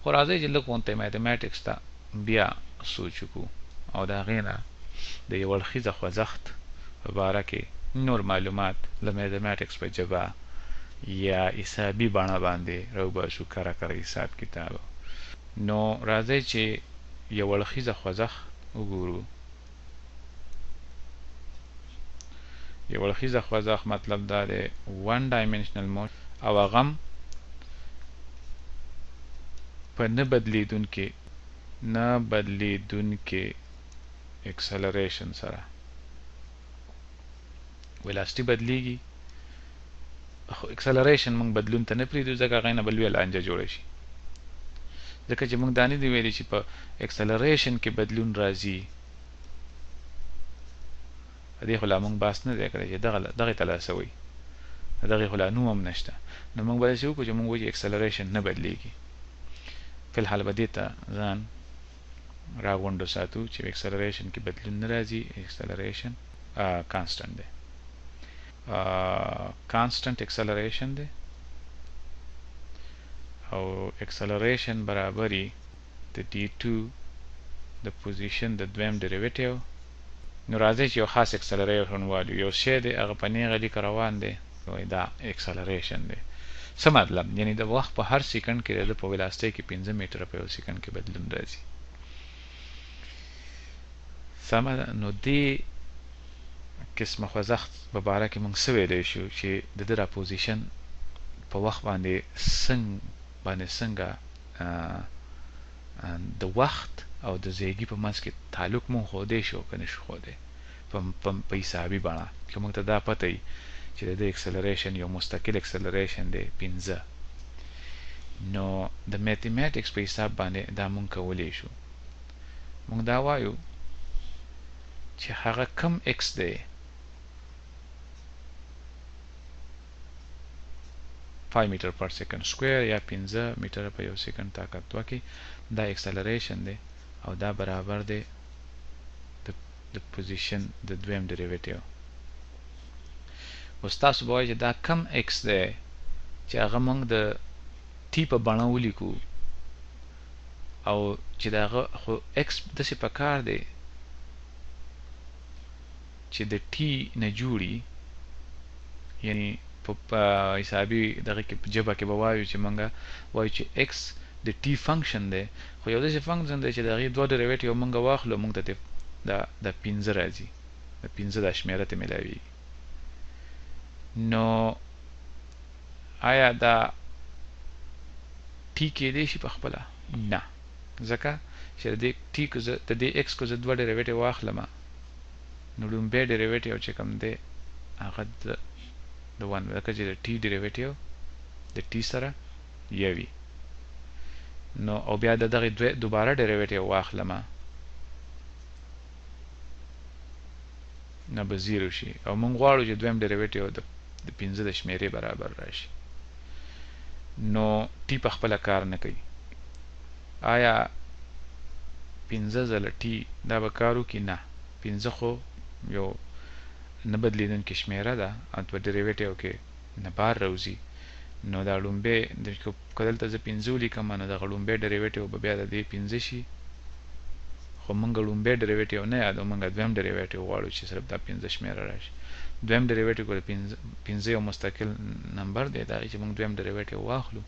خو راځئ چې لږ غونته میتھمیټکس ته بیا سوچ وکړو او د هغې نه د یو اړخیزه خوځښت په باره کې نور معلومات له میتھمیټکس په ژبه یا حسابي بڼه باندې راوباسو، کره کره حساب کتاب. نو راځئ چې یو اړخیزه خوځښت وګورو. یو اړخیزه خوځښت مطلب دا دی 1 dimensional motion، او هغه هم په نه بدلیدونکي acceleration سره. velocity بدلیږي خو acceleration موږ بدلون ته نه پرېږدو، ځکه هغې نه به لویه لانجه جوړه شي. ځکه چې موږ دا نه دي ویلي چې په acceleration کې بدلون راځي، په دې خو لا موږ بحث نه دی کړی چې دغې ته لا څه وایي، دغې خو لا نوم هم نشته. نو موږ به داسې وکړو چې موږ وایو چې acceleration نه بدلیږي. فی الحال به دې ته ځان راغونډو ساتو چې acceleration کې بدلون نه راځي، acceleration constant دی، constant acceleration دی، او acceleration برابري د d2 د position د دویم derivative. نو راځئ چې یو خاص acceleration والو، یو شی دی هغه په نیغه لیکه روان دی، وایي دا acceleration دی. څه مطلب؟ یعنی د وخت په هر سیکنډ کې د په velocity کې 5 میټره په یو سیکنډ کې بدلون راځي. سمه ده. نو دې قسمه خوځښت په باره کې موږ څه ویلی شو چې د ده دا position په وخت باندې څنګه د وخت او د ځایګي په منځ کې تعلق مونږ ښودی شو که نه شو ښودی په حسابي بڼه. که موږ ته دا پته وي چې د دې acceleration یو مستقل acceleration دی 5، نو د mathematics په حساب باندې دا مونږ کولی شو. مونږ دا وایو چې هغه کم x دی 5 meter per second square یا 5 میټر په یو سیکنډ طاقت دوه کې دا acceleration دی، او دا برابر دی د position د دویم derivative. اوس تاسو به وایئ چې دا کم x دی چې هغه موږ د t په بڼه ولیکو، او چې د هغه خو x داسې پکار دی چې د t نه جوړي، یعنی په حسابي دغه کې په ژبه کې به وایو چې موږ وایو چې x د t function دی، خو یو داسې function دی چې د هغې دوه derivative موږ واخلو موږ ته د 5 راځي، د 5 دا شمېره ته میلاویږي. نو آیا دا t کېدی شي په خپله؟ نه، ځکه چې د دې t که زه د دې x که زه دوه derivative واخلم، نو لومبی derivative چې کوم دی هغه د 1، ځکه چې د t derivative د t سره یو وي. نو او بیا د دغې دوباره derivative واخلم نو به 0 شي، او موږ غواړو چې دویم derivative د 5 د شمېرې برابر راشي. نو t په خپله کار نه کوي. آیا 5 ځله t دا به کار وکړي؟ نه، 5 خو یو نه بدلېدونکې شمېره ده او په derivative کې نه بار راوځي. نو دا لومبی که دلته زه 5 ولیکم نو دغه لومبی derivative به بیا د دې 5 شي، خو موږ لومبی derivative نه یادو، موږ دویم derivative غواړو چې صرف دا 5 شمېره راشي. دویم derivative که 5 یو مستقل نمبر دی، دا چې موږ دویم derivative واخلو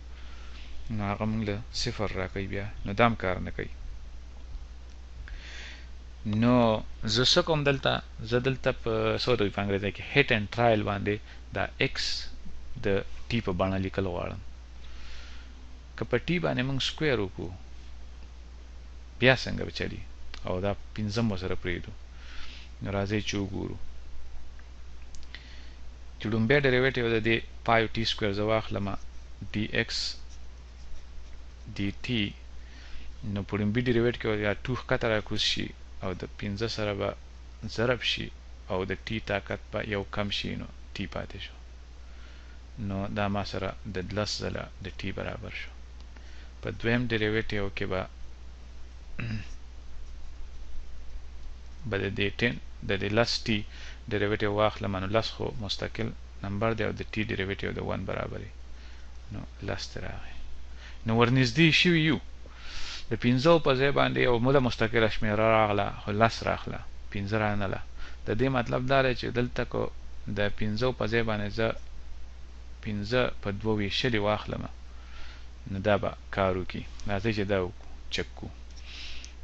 نو هغه موږ له 0 راکوي، بیا نو دا هم کار نه کوي. نو زه څه کوم دلته؟ زه دلته په څه ورته وایي په انګریزي کې hit and trial باندې دا x د t په بڼه لیکل غواړم. که په t باندې موږ square وکړو بیا څنګه به چلی، او دا 5 ورسره پرېږدو. نو راځئ چې وګورو چې لومبی derivative د دې 5 t square زه واخلم dx dt، نو په لومبي derivative کې یا 2 ښکته راکوز شي او د 5 سره به ضرب شي او د t طاقت به یو کم شي، نو t پاتې شو. نو دا ما سره د 10 ځله د t برابر شو. په دویم derivative کې به د دې 10 د دې 10 t derivative واخلم، نو 10 خو مستقل نمبر دی او د t derivative د 1 برابر دی، نو 10 ته راغی. نو ورنږدې شوي یو. د پنځو په ځای باندې یو بله مستقله شمېره راغله، خو لس راغله، پنځه رانله. د دې مطلب دا دی چې دلته که د پنځو په ځای باندې زه پنځه په دوه ویشلې واخلم نو دا به کار وکړي. راځئ چې دا چک کړو.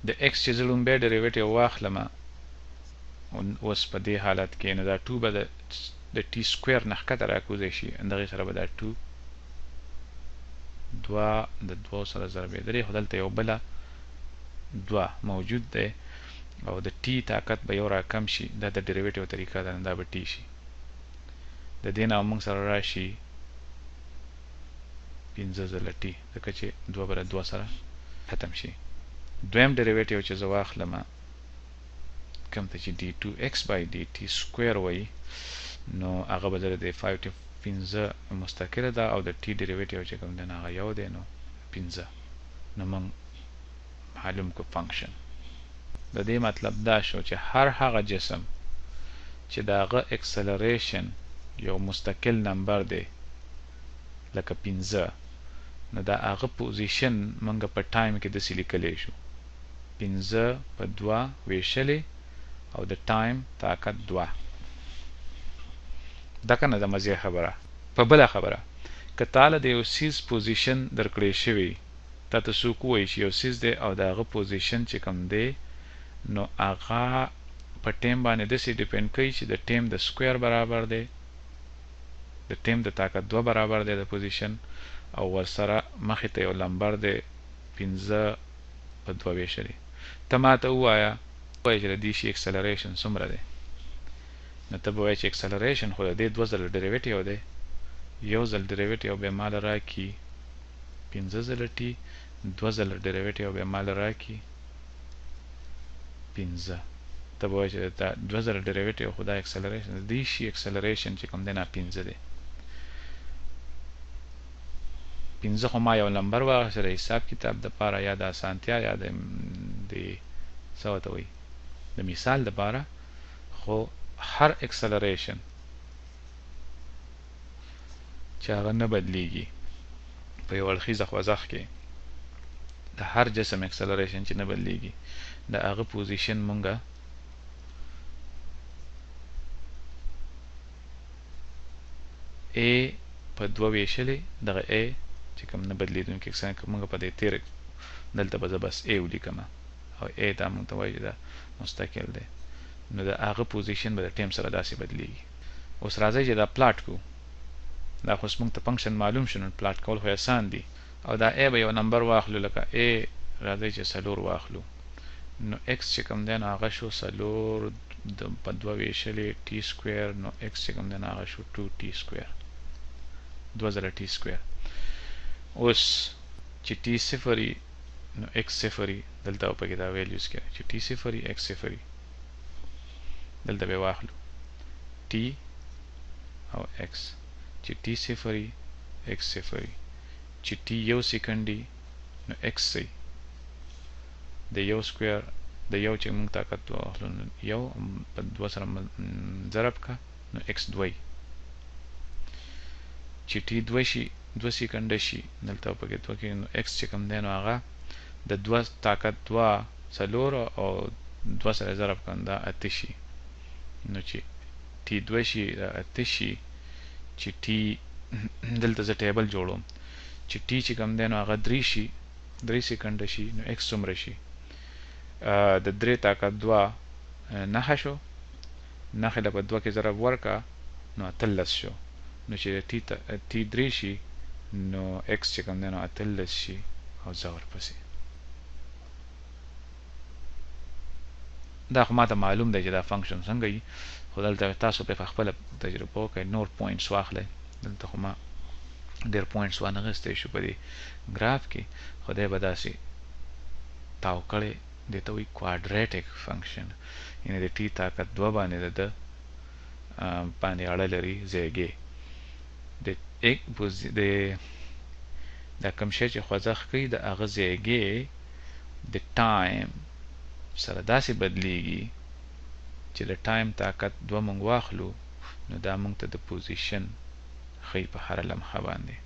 د ایکس چې زه لومبی ډریویټیو واخلم اوس په دې حالت کې، نو دا 2 به د ټي سکویر نه ښکته راکوزی شي، دغې سره به دا 2 دوه د دوو سره ضربېدلی، خو دلته یو بله دوه موجود دی او د ټي طاقت به یو راکم شي. دا د ډریویټیو طریقه ده، نو دا به ټي شي. د دې نه موږ سره راشي پنځه ځله ټي، ځکه چې دوه به له دوه سره ختم شي. دویم ډریویټیو چې زه واخلم کوم ته چې ډي 2 ایکس بای ډي ټي سکویر وایي، نو هغه به زه د 5 ټي پنځه مستقله ده او د ټي ډریویټیو چې کوم دی نو هغه یو دی، نو پنځه. نو موږ معلوم کو فنکشن. د دې مطلب دا شو چې هر هغه جسم چې د هغه اکسلریشن یو مستقل نمبر دی لکه پنځه، نو د هغه پوزیشن موږ په ټایم کې داسې لیکلی شو، پنځه په دوه ویشلې او د ټایم طاقت دوه. دا که نه د مزې خبره. په بله خبره که تاله د یو څیز پوزیشن درکړی شوی، تا ته څوک ووایي چې یو څیز دی او د هغه پوزیشن چې کوم دی نو هغه په ټیم باندې داسې ډیپند کوي چې د ټیم د سکویر برابر دی، د ټیم د طاقت دوه برابر دی د پوزیشن، او ورسره مخې ته یو لمبر دی پنځه په دوه ویشلې. ته ما ته ووایه چې د دې شي اکسلریشن څومره دی، نو ته به وایې چې اکسلریشن خو د دې دوه ځله ډریویټیو دی، یو ځل ډریویټیو به مال راکړي پنځه ځله ټي، دوه ځله ډریویټیو به مال راکړي پنځه. ته به وایې چې دا دوه ځله ډریویټیو خو دا اکسلریشن د دې شي اکسلریشن چې کوم دی نه پنځه دی. پنځه خو ما یو نمبر واخیست د حساب کتاب دپاره یا د اسانتیا یا د څه ورته وایي د مثال دپاره، خو هر اکسلریشن چې هغه نه بدلیږي په یو اړخیزه خوځښت کې، د هر جسم اکسلریشن چې نه بدلیږي د هغه پوزیشن مونږه A په دوه ویشلې، دغه A چې کوم نه بدلیدونکی اکسلریشن مونږ په دې تیر دلته به زه بس A ولیکم او A دا مونږ ته وایي چې دا مستقل دی، نو د هغه پوزیشن به د ټیم سره داسې بدلیږي. اوس راځئ چې دا پلاټ کړو. دا خو اوس مونږ ته فنکشن معلوم شو، نو پلاټ کول خو اسان دي. او دا A به یو نمبر واخلو، لکه A راځئ چې څلور واخلو، نو x چې کوم دی نو هغه شو څلور په دوه ویشلې ټي سکویر، نو x چې کوم دی نو هغه شو 2 ټي سکویر، دوه ځله ټي سکویر. اوس چې ټي صفر وي نو x صفر وي، دلته به پکې دا ویلیوز کې چې ټي صفر وي x صفر وي، دلته به واخلو ټي او x، چې ټي صفر وي x صفر وي، چې ټي یو سیکنډ وي نو x څه وي د یو سکویر د یو چې موږ طاقت واخلو نو یو په دوه سره ضرب که نو x دوه وي، چې ټي دوه شي دوه سیکنډه شي دلته پکې دوه کې نو x چې کوم دی نو هغه د دوه طاقت دوه څلور او دوه سره ضرب کړه دا اته شي، نو چې ټي دوه شي دا اته شي، چې ټي دلته زه ټیبل جوړوم چې ټي چې کوم دی نو هغه درې شي، درې سیکنډه شي نو ایکس څومره شي، د درې طاقت دوه نهه شو، نهه له په دوه کې ضرب ورکړه نو اتلس شو، نو چې ټي درې شي نو ایکس چې کوم دی نو اتلس شي او ځه ورپسې. دا خو ماته معلوم دی چې دا فنکشن څنګه وي، خو دلته تاسو په خپله تجربه وکړئ، نور پوینټس واخلئ. دلته خو ما ډېر پوینټس وانه غیستی شو په دې ګراف کې، خو دی به داسې تاو کړی، دې ته وایي کوادریټک فنکشن، یعنې د ټي طاقت دوه باندې د ده باندې اړه لري ځایګی. د د دا کوم شی چې خوځښت کوي د هغه ځایګی د ټایم سره داسې بدلیږي چې د ټایم طاقت دوه موږ واخلو نو دا موږ ته د پوزیشن ښیي په هره لمحه باندې.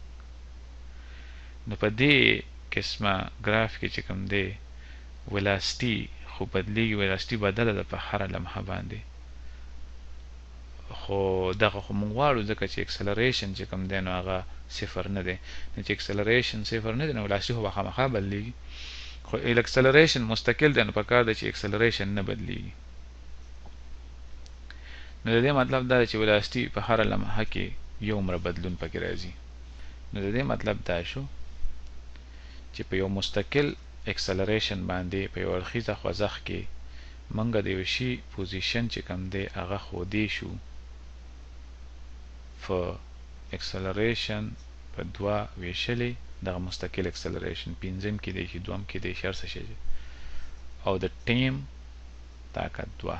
نو په دې قسمه ګراف کې چې کوم دی ولاسټي خو بدلیږي، ولاسټي بدله ده په هره لمحه باندې، خو دغه خو مونږ غواړو ځکه چې اکسلریشن چې کوم دی نو هغه صفر نه دی، نو چې اکسلریشن صفر نه دی نو ولاسټي خو به خامخا بدلیږي، خو اکسلریشن مستقل دی نو پکار دی چې اکسلریشن نه بدلیږي. نو د دې مطلب دا دی چې ولاسټي په هره لمحه کې یو عمره بدلون پکې راځي. نو د دې مطلب دا شو چې په یو مستقل اکسلریشن باندې په یو اړخیزه خوځښت کې مونږ د یو شي پوزیشن چې کوم دی هغه ښودی شو په اکسلریشن په دوه ویشلې دغه مستقل اکسلریشن پنځم کې دی شي، دوم کې دی شي، هر څه شي، او د ټیم طاقت دوه،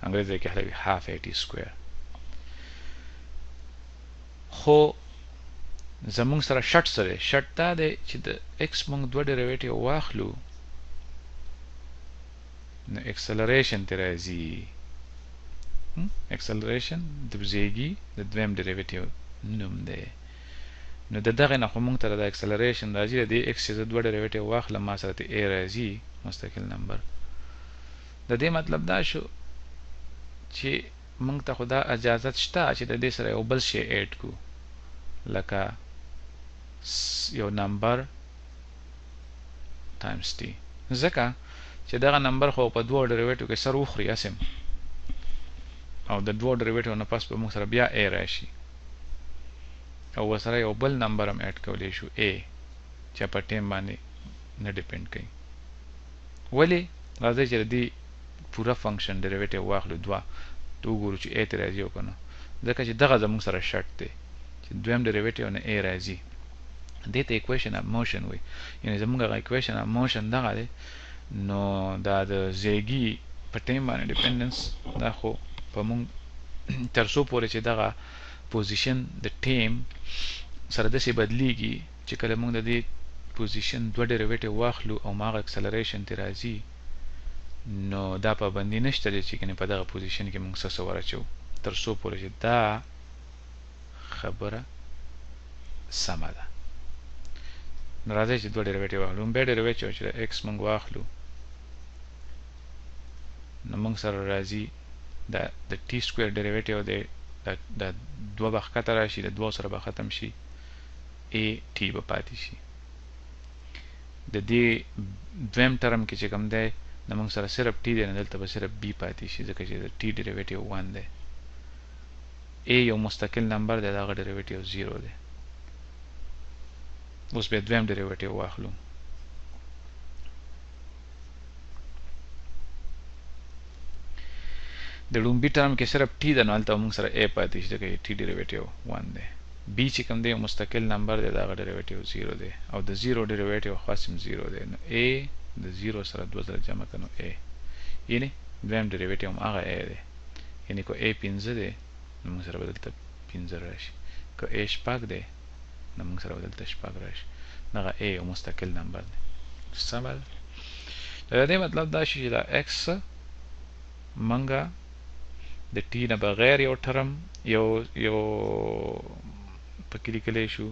انګریزي کې هلوي هاف ای ټي سکویر. خو زمونږ سره شرط څه دی؟ شرط دا دی چې د ایکس مونږ دوه ډیریویټیو واخلو نو اکسلریشن ته راځي، اکسلریشن د زیږي د دویم ډیریویټیو نوم دی. نو د دغه نه خو مونږ ته د اکسلریشن راځي، د دې ایکس چې زه دوه ډیریویټیو واخلم ما سره ته ای راځي مستقل نمبر. د دې مطلب دا شو چې مونږ ته خو دا اجازت شته چې د دې سره یو بل شی ایډ کو، لکه یو نمبر ټایمز ټي، ځکه چې دغه نمبر خو په دوو ډیریویټیو کې سر وخوري اسم، او د دوو ډیریویټیو نه پس به موږ سره بیا ای راشي، او ورسره یو بل نمبر هم ایډ کولی شو ای چې په ټیم باندې نه ډیپند کوي. ولې راځئ چې د دې پوره فنکشن ډیریویټیو واخلو دوه، ته وګورو چې ای ته راځي او که نه، ځکه چې دغه زموږ سره شرط دی چې دویم ډیریویټیو نه ای راځي. دې ته ایکویشن اف موشن وایي، یعنې زموږ هغه ایکویشن اف موشن دغه دی. نو دا د زیږي په ټیم باندې ډیپندنس دا خو په مونږ تر څو پورې چې دغه پوزیشن د ټیم سره داسې بدلیږي چې کله مونږ د دې پوزیشن دوه ډیریویټیو واخلو او ماغه اکسلریشن ته راځي، نو دا پابندي نشته دی چې کنې په دغه پوزیشن کې مونږ څه څه ورچو، تر څو پورې چې دا خبره سمه ده. نو راځئ چې دوه ډیریویټیو واخلو. لومړی ډیریویټیو چې د ایکس مونږ واخلو نو مونږ سره راځي د ټي سکویر ډیریویټیو دی، د دوه به ښکته راشي، د دوه سره به ختم شي، ای ټي به پاتې شي. د دې دویم ټرم کې چې کوم دی نو موږ سره صرف ټي دی، نو دلته به صرف بي پاتې شي، ځکه چې د ټي ډیریویټیو 1 دی. ای یو مستقل نمبر دی، د هغه ډیریویټیو 0 دی. اوس بیا دویم ډیریویټیو واخلو. د لومبي ټرم کې صرف ټي ده، نو هلته موږ سره ای پاتې شي، ځکه چې ټي ډیریویټیو 1 دی. بی چې کوم دی یو مستقل نمبر دی، د هغه ډیریویټیو 0 دی، او د 0 ډیریویټیو خاص هم 0 دی. نو ای د 0 سره دوه ځله جمع کړو نو ای، یعنی دویم ډیریویټیو هم هغه ای دی. یعنی که ای 5 دی نو موږ سره به دلته 5 راشي، که ای شپږ دی نو موږ سره به دلته شپږ راشي. دغه ای یو مستقل نمبر دی. سمه ده. د دې مطلب دا شي چې دا ایکس منګه د ټي نه بغیر یو ټرم یو یو پکې لیکلی شو،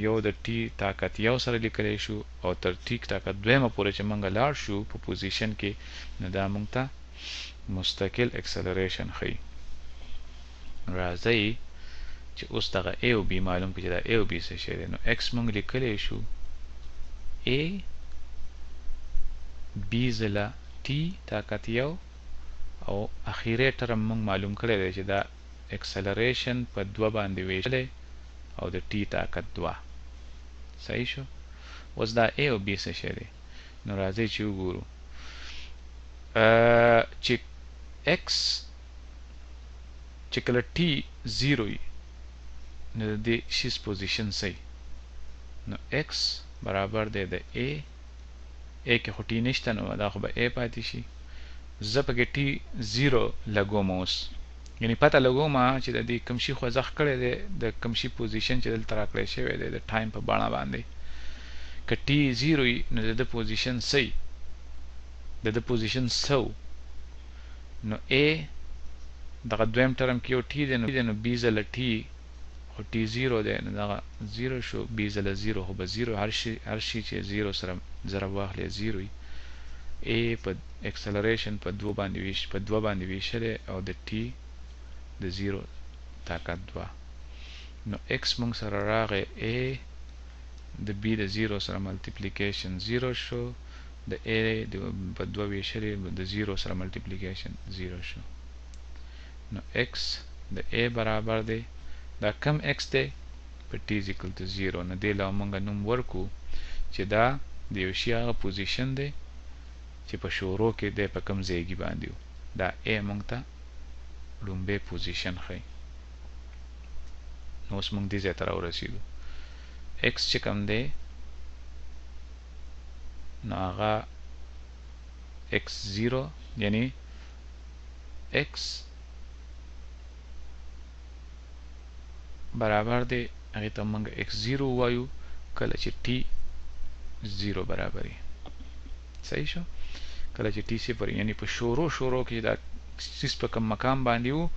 یو د ټي طاقت یو سره لیکلی شو، او تر ټي طاقت دویمه پورې چې موږ لاړ شو په پوزیشن کې، نو دا موږ ته مستقل اکسلریشن ښیي. راځئ چې اوس دغه ای او بي معلوم کړو چې دا ای او بي څه شی دی. نو ایکس موږ لیکلی شو ای بي ځله ټي طاقت یو، او اخیری ټرم موږ معلوم کړی دی چې دا اکسلریشن په دوه باندې ویشلی او د ټي طاقت دوه. صحیح شو. اوس دا ای او بي څه شی دی؟ نو راځئ چې وګورو چې ایکس چې کله ټي 0 وي نو د دې شیز پوزیشن څه وي؟ نو ایکس برابر دی د ای، ای کې خو ټي نشته نو دا خو به ای پاتې شي، زه پکې ټي 0 لګوم اوس، یعنی پته لګوم چې د دې کوم شي خوځښت کړی دی، د کوم شي پوزیشن چې دلته راکړی شوی دی د ټایم په بڼه باندې، که ټي 0 وي نو د ده پوزیشن څه وي؟ د ده پوزیشن څه و؟ نو ای دغه دویم ټرم کې یو ټي دی، نو بي ځله ټي خو ټي زیرو دی، نو دغه زیرو شو، بی ځله زیرو خو به زیرو، هر شي چې زیرو سره ضرب واخلي زیرو وي. ای په اکسلریشن په دوه باندې ویش، په دوه باندې ویشلی او د ټي د زیرو طاقت دوه. نو ایکس مونږ سره راغی ای د بی د زیرو سره ملټیپلیکیشن زیرو شو، د ای په دوه ویشلی د زیرو سره ملټیپلیکیشن زیرو شو. نو ایکس د ای برابر دی، دا کم ایکس دی په ټي از ایکول ټو زیرو. نو دې له مونږ نوم ورکو چې دا د یو شي هغه پوزیشن دی چې په شروع کې دی په کم ځایګي باندې و. دا ای مونږ ته لومبی پوزیشن ښیي. نو اوس مونږ دې ځای ته راورسېدو. ایکس چې کوم دی نو هغه ایکس زیرو، یعنی ایکس برابر دی هغې ته مونږ ایکس زیرو وایو کله چې ټي زیرو برابر وي. صحیح شو؟ کله چې ټي صفر، یعنی په شروع شروع کې دا څیز په کوم مقام باندې وو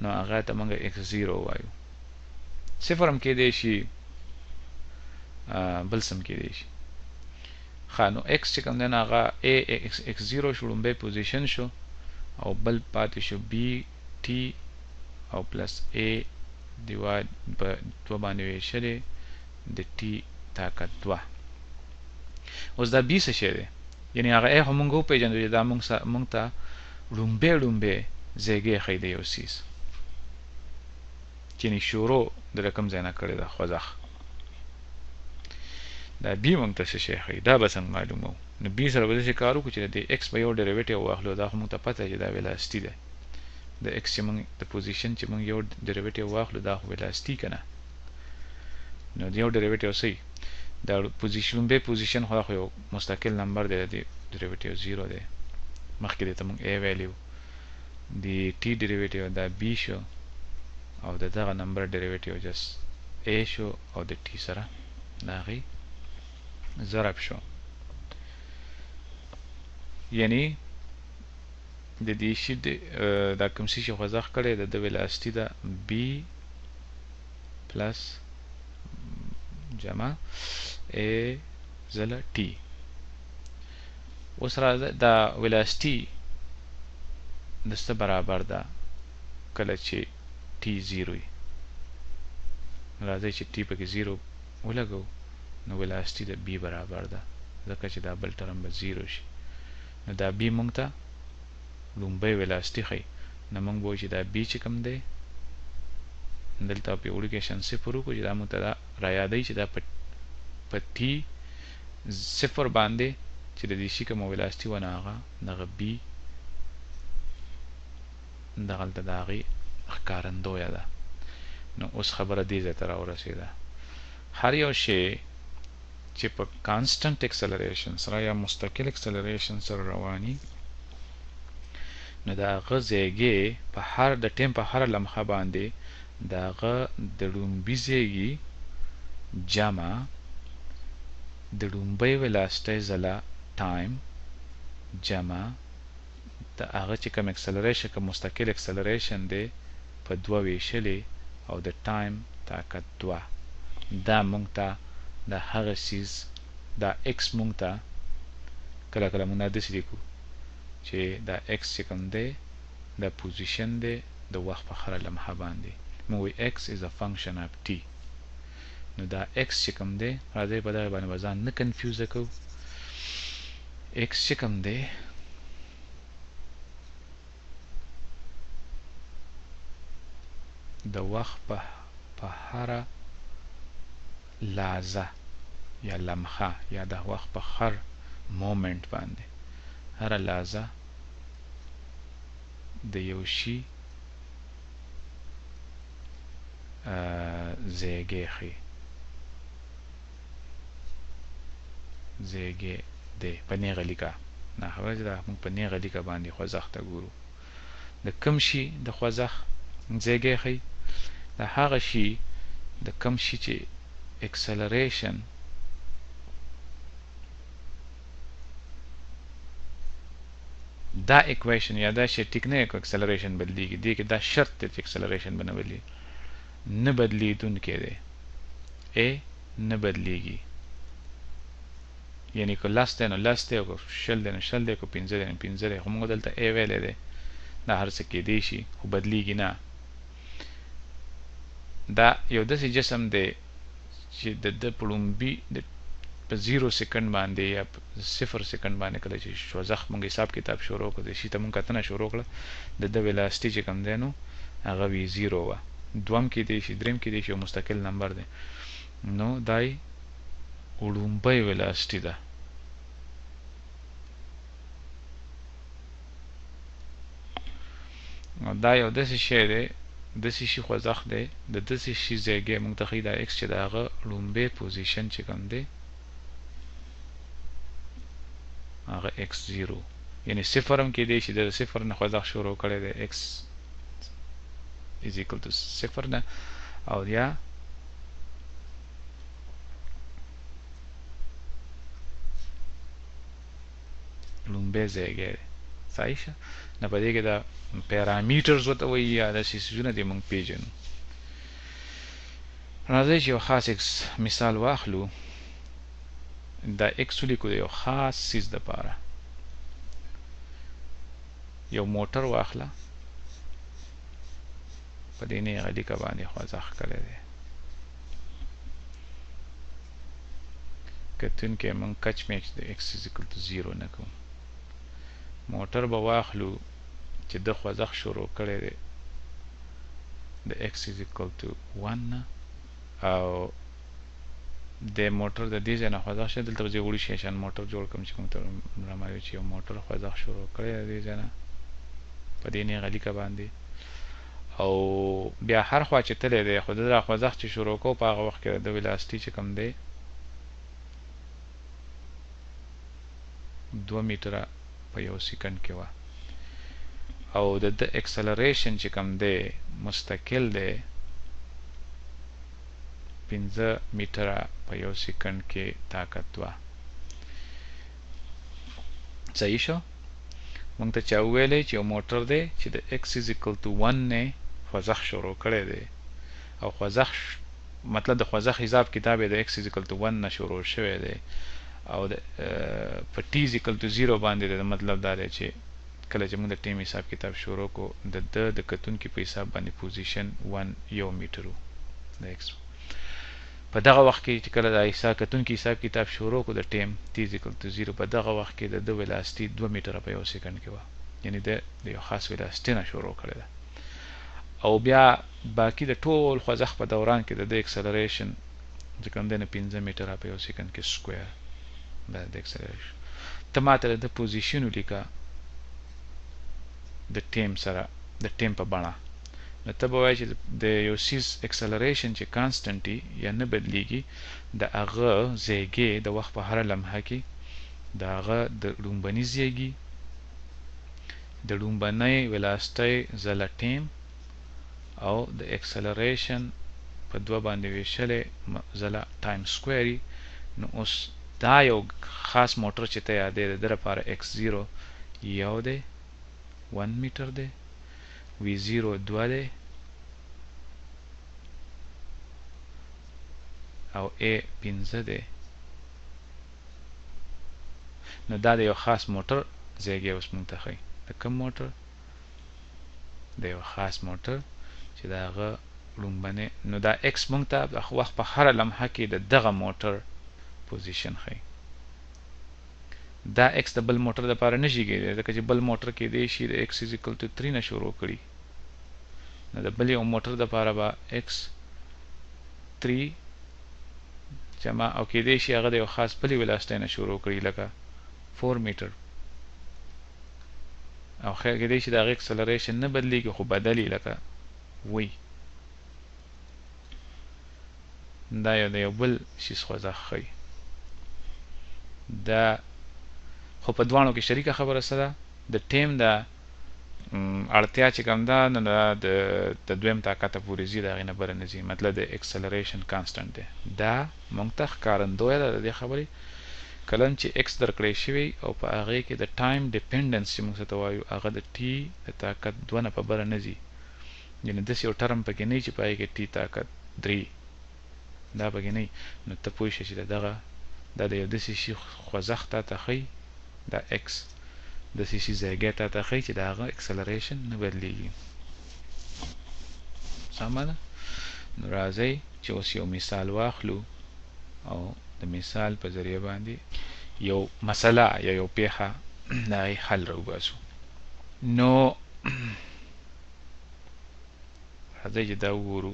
نو هغه ته مونږ ایکس زیرو وایو. صفر هم کېدای شي، بل څه هم کېدای شي. ښه، نو ایکس چې کوم دی نو هغه ای ایکس زیرو شو، لومبی پوزیشن شو، او بل پاتې شو بی ټي او پلس ای ډیوایډ په دوه باندې ویشلې د ټي طاقت دوه. اوس دا بی څه شی دی؟ یعنی هغه ای خو مونږ وپېژندو چې دا مونږ ته ړومبی ړومبی ځایګی ښیي د یو څیز، چې یعنی شروع د کوم ځای نه کړې ده خوځښت. دا بی مونږ ته څه شی ښیي دا به څنګه معلوموو؟ نو بی سره به داسې کار وکړو چې د دې ایکس به یو ډیریویټیو واخلو، دا خو مونږ ته پته چې دا ویلاسټي دی. د ایکس چې مونږ د پوزیشن چې مونږ یو ډیریویټیو واخلو دا خو ویلاسټي که نه، نو یو ډیریویټیو څه وي؟ دا پوزیشن لومبی پوزیشن خو دا خو یو مستقل نمبر دی، د دې ډیریویټیو زیرو دی، مخکې دې ته مونږ ای ویلی وو. د ټي ډیریویټیو دا بی شو او د دغه نمبر ډیریویټیو جس ای شو او د ټي سره د هغې ضرب شو. یعنی د دې شي دا کوم څه چې خوځښت کړی د ده ویلاسټي ده بی پلس جمع ای ځله ټي. اوس راځه دا ویلاسټي د څه برابر ده کله چې ټي زیرو وي؟ راځئ چې ټي پکې زیرو ولګو، نو ویلاسټي د بی برابر ده، ځکه چې دا بل ټرم به زیرو شي. نو دا بی مونږ ته لومبی ویلاسټي ښیي. نو مونږ به وایو چې دا بی چې کوم دی دلته په وړوکی شان صفر وکړو چې دا مونږ ته دا رایادوي چې دا په ټي صفر باندې چې د دې شي کومه ویلاسټي وه نو هغه دغه بی دغلته د هغې ښکارندویه ده. نو اوس خبره دې ځای ته راورسېده. هر یو شی چې په کانسټنټ اکسلریشن سره یا مستقل اکسلریشن سره رواني، نو د هغه ځایګی په هر د ټیم په هره لمحه باندې د هغه د ړومبي ځایګي جمع د ړومبۍ ویلاسټۍ ځله ټایم جمع د هغه چې کوم اکسلریشن، کوم مستقل اکسلریشن دی په دوه ویشلې او د ټایم طاقت دوه. دا مونږ ته د هغه څیز دا ایکس مونږ ته کله کله مونږ دا داسې لیکو چې دا ایکس چې کوم دی دا پوزیشن دی د وخت په هره لمحه باندې. مونږ وایو ایکس از ا فنکشن اف ټي. نو دا ایکس چې کوم دی راځئ په دغه باندې به ځان نه کنفیوزه کوو. ایکس چې کوم دی د وخت په هره لحظه یا لمحه یا د وخت په هر مومنټ باندې هره لحظه د یو شي ځایګی ښیي، ځایګی دی په نیغه لیکه. دا خبره چې دا موږ په نیغه لیکه باندې خوځښت ته ګورو، د کوم شي د خوځښت ځایګی ښیي؟ د هغه شي د کوم شي چې اکسلریشن دا ایکویشن یا دا شی ټیک نه اکسلریشن بدلیږي، دې کې دا شرط دی چې اکسلریشن به نه بدلیږي. نه بدلیدونکی دی، a نه بدلیږي، یعنی که لس دی نو لس دی، او که 20 دی نو 20 دی، که 5 دی نو 5 دی. خو موږ دلته a ویلی دی، دا هر څه کېدی شي خو بدلیږي نه. دا یو داسې جسم دی چې د ده په ړومبي د په 0 سیکنډ باندې یا 0 سیکنډ باندې کله چې خوځښت موږ حساب کتاب شروع کړو، د شي ته موږ کتنه شروع کړه، د ده ویلاسټي چې کوم دی نو هغه وي 0 وه، دوم کېدی شي، دریم کېدی شي، یو مستقل نمبر دی. نو دا یې وړومبۍ ویلاسټي ده. نو دا یو داسې شی دی، داسې شي خوځښت دی، د داسې شي ځایګی موږ ته ښیي دا ایکس چې د هغه ړومبی پوزیشن چې کوم دی هغه ایکس 0، یعنی 0 هم کېدی شي، د 0 نه خوځښت شروع کړی دی، ایکس is equal to 0 نه، او یا ړومبی ځایګی دی. صحیح شه؟ نه په دې کې دا پیرامیټرز ورته وایي یا داسې څیزونه دي موږ پېژنو. راځئ چې یو خاص ایکس مثال واخلو، دا ایکس ولیکو د یو خاص څیز دپاره. یو موټر واخله، په دې نیغه لیکه باندې خوځښت کړی دی، کتونکی موږ کچ میچ د ایکس از ایکل ټو 0 نه کوو. موټر به واخلو چې د خوځښت شروع کړی دی د ایکس از ایکل ټو 1 نه، او د موټر د دې ځای نه خوځښت شوی. دلته به زه وړي شی شان موټر جوړ کړم چې کوم ته رامعلوم چې یو موټر خوځښت شروع کړی دی د دې ځای نه په دې نیغه لیکه باندې، او بیا هر خوا چې تللی دی، خو د دا خوځښت چې شروع کوو په هغه وخت کې د ویلاسټي چې کوم دی 2 میټره په یو سیکنډ کې وه، او د ده اکسلریشن چې کوم دی مستقل دی 5 میټره په یو سیکنډ کې طاقت وه. صحیح شو؟ موږ ته چا وویلې چې یو موټر دی چې د ایکس از ایکل ټو 1 نه خوځښت شروع کړی دی، او خوځښت مطلب د خوځښت حساب کتاب یې د ایکس از ایکل ټو 1 نه شروع شوی دی، او د په ټي از ایکل ټو 0 باندې د مطلب دا دی چې کله چې موږ د ټیم حساب کتاب شروع کړو د ده د کتونکي په حساب باندې پوزیشن 1 یو میټر و د ایکس. په دغه وخت کې چې کله د حساب کتونکي حساب کتاب شروع کړو د ټیم ټي از ایکل ټو 0، په دغه وخت کې د ده ویلاسټي 2 میټره په یو سیکنډ کې وه، یعنی د یو خاص ویلاسټي نه شروع کړې ده. او بیا باقي د ټول خوځښت په دوران کې د ده اکسلریشن چې کوم دی نو 5 میټره په یو سیکنډ کې سکویر دا د اکسلریشن. ته ماته د ده پوزیشن ولیکه د ټیم سره، د ټیم په بڼه. نو ته به وایې چې د یو څیز اکسلریشن چې کانسټنټ وي یا نه بدلیږي، د هغه ځایګی د وخت په هره لمحه کې د هغه د ړومبني ځایګي، د ړومبنۍ ویلاسټۍ ځله ټیم او د اکسلریشن په 2 باندې ویشلې ځله ټایم سکویر. نو اوس دا یو خاص موټر چې ته یادې د ده لپاره ایکس 0 یو دی، 1 میټر دی، وی 0 2 دی، او ای 5 دی. نو دا د یو خاص موټر ځایګی اوس موږ ته ښیي. د کوم موټر؟ د یو خاص موټر چې د هغه ړومبنی. نو دا ایکس موږ ته د وخت په هره لمحه کې د دغه موټر پوزیشن ښیي. دا ایکس د بل موټر دپاره نه شي کېدی، ځکه چې بل موټر کېدی شي د ایکس از ایکل ټو 3 نه شروع کړي، نو د بل یو موټر دپاره به ایکس 3 جمع، او کېدی شي هغه د یو خاص بلې ویلاسټۍ نه شروع کړي لکه 4 میټر، او خیر کېدی شي د هغې اکسلریشن نه بدلیږي خو بدلي لکه وی. دا یو د یو بل شیز خوځښت ښیي. دا خو په دواړو کې شریکه خبره څه ده؟ د ټیم د اړتیا چې کوم ده نو دا د دویم طاقته پورې ځي، د هغې نه بره نه ځي، مطلب د اکسلریشن کانسټنټ دی. دا موږ ته ښکارندویه ده د دې خبرې کله چې ایکس درکړی شوی او په هغې کې د ټایم ډیپندنس چې موږ څه ته وایو هغه د ټي د طاقت 2 نه په بره نه ځي، یعنی داسې یو ټرم پکې نه چې پای کې ټي طاقت 3 دا پکې نه، نو ته پوه شې چې دغه دا د یو داسې شي خوځښت تا ته ښیي، دا ایکس داسې شي ځایګی تا ته ښیي چې د هغه اکسلریشن نه بدلیږي. سمه ده؟ نو راځئ چې اوس یو مثال واخلو او د مثال په ذریعه باندې یو مسله یا یو پیښه د هغې حل راوباسو. نو راځئ چې دا وګورو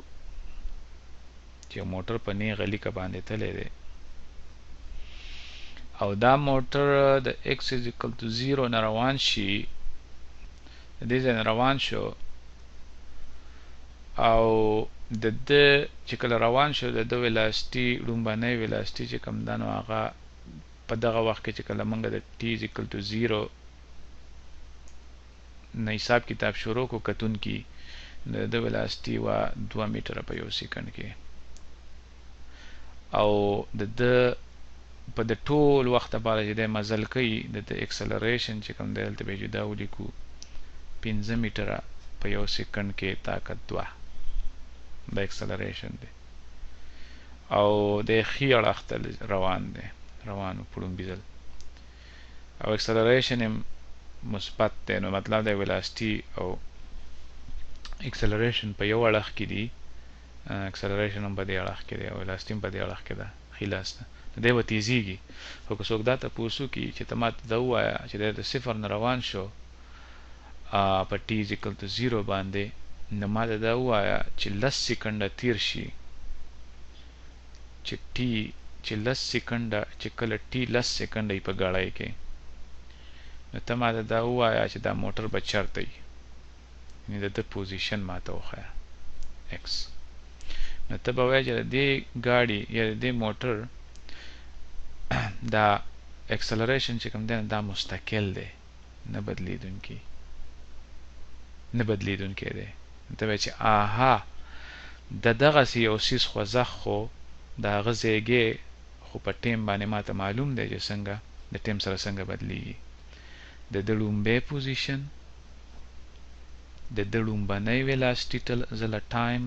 چې یو موټر په نیغه لیکه باندې تللی دی او دا موټر د x is equal to 0 نه روان شي، د دې ځای نه روان شو او د ده چې کله روان شو د ده ویلاسټي ړومبنۍ ویلاسټي چې کوم ده نو هغه په دغه وخت کې چې کله موږ د t is equal to 0 نه حساب کتاب شروع کو کتونکي، د ده ویلاسټي وه 2 میټره په یو سیکنډ کې او د ده په د ټول وخت لپاره چې دی مزل کوي د ده اکسلریشن چې کوم دی دلته به یې جدا ولیکو 5 میټره په یو سیکنډ کې طاقت 2 د اکسلریشن دی او د ښي اړخ ته روان دی، روان و په ړومبي ځل او اکسلریشن یې مثبت دی، نو مطلب دی ویلاسټي او اکسلریشن په یو اړخ کې دي، اکسلریشن هم په دې اړخ کې دی او ویلاسټي هم په دې اړخ کې ده، ښي لاس ته نو دی به تیزیږي. خو که څوک دا تپوس وکړي چې ته ماته دا ووایه چې دی د صفر نه روان شو په ټي از ایکل ټو 0 باندې، نو ماته دا ووایه چې لس سیکنډه تیر شي چې ټي چې لس سیکنډه چې کله ټي لس سیکنډه په ګړۍ کې، نو ته ماته دا ووایه چې دا موټر به چېرته وي، یعنې د ده پوزیشن ماته وښیه ایکس. نو ته به وایې چې د دې ګاډي یا د دې موټر دا اکسلریشن چې کوم دی دا مستقل دی، نه بدلیدونکی، نه بدلیدونکی دی. ته وایې چې آها د دغسې یو څیز خوځښت خو د هغه ځایګی خو په ټیم باندې ماته معلوم دی چې څنګه د ټیم سره څنګه بدلیږي. د ده ړومبی پوزیشن، د ده ړومبنۍ ویلاسټي ځله ټایم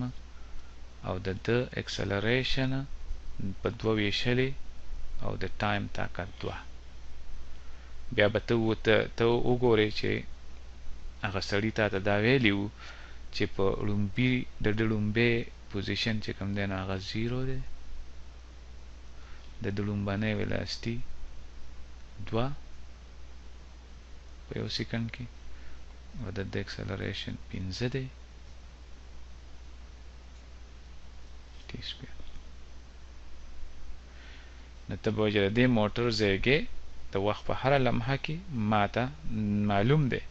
او د ده اکسلریشن په 2 ویشلې او د ټایم طاقت 2. بیا به ته وګورې چې هغه سړي تا ته دا ویلي وو چې په ړومبي د ده ړومبی پوزیشن چې کوم دی نو هغه 0 دی، د ده ړومبنۍ ویلاسټي 2 په یو سیکنډ کې او د ده اکسلریشن 5 دی ټي سکویر. نو ته به وایې چې د دې موټر ځایګی د وخت په هره لمحه کې ماته معلوم دی،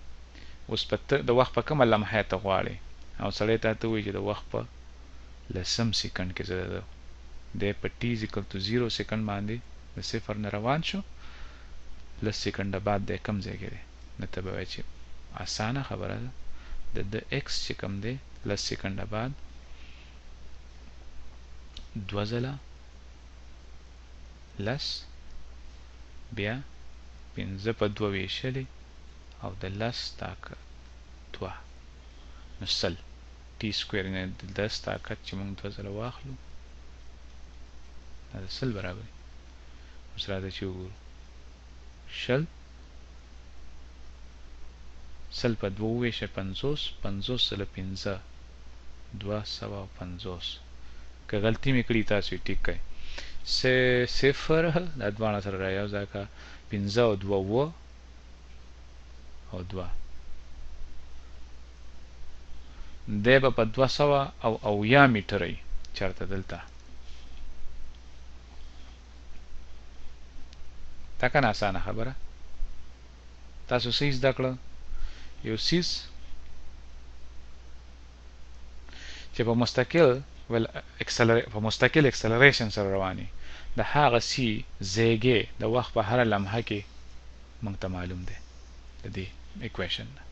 اوس په ته د وخت په کومه لمحه ته غواړې او سړی تا ته وایي چې د وخت په لسم سیکنډ کې زه دی په ټي از ایکل ټو 0 سیکنډ باندې د صفر نه روان شو، لس سیکنډه بعد دی کوم ځای کې دی، نو ته به وایې چې اسانه خبره ده، د ده ایکس چې کوم دی لس سیکنډه بعد 2 ځله لس بیا 5 په 2 ویشلې او د لس طاقت 2 نو سل ټي سکویر، یعنې د لس طاقت چې موږ 2 ځله واخلو دا د سل برابر دی. اوس راځئ چې وګورو شل سل په 2 وویشه 50، 50 ځله 5 250. که غلطي مې کړي تاسو یې ټیک کړئ. صفر دا دواړه سره را یو ځای کړه، 5 او 2 7 او 2 دی به په 270 میټره وي چېرته دلته. دا که نه اسانه خبره؟ تاسو څه زده کړه؟ یو څیز چې په مستقل په مستقل اکسلریشن سره رواني د هغه سی ځایګی د وخت په هره لمحه کې موږ ته معلوم دی د دې ایکویشن نه.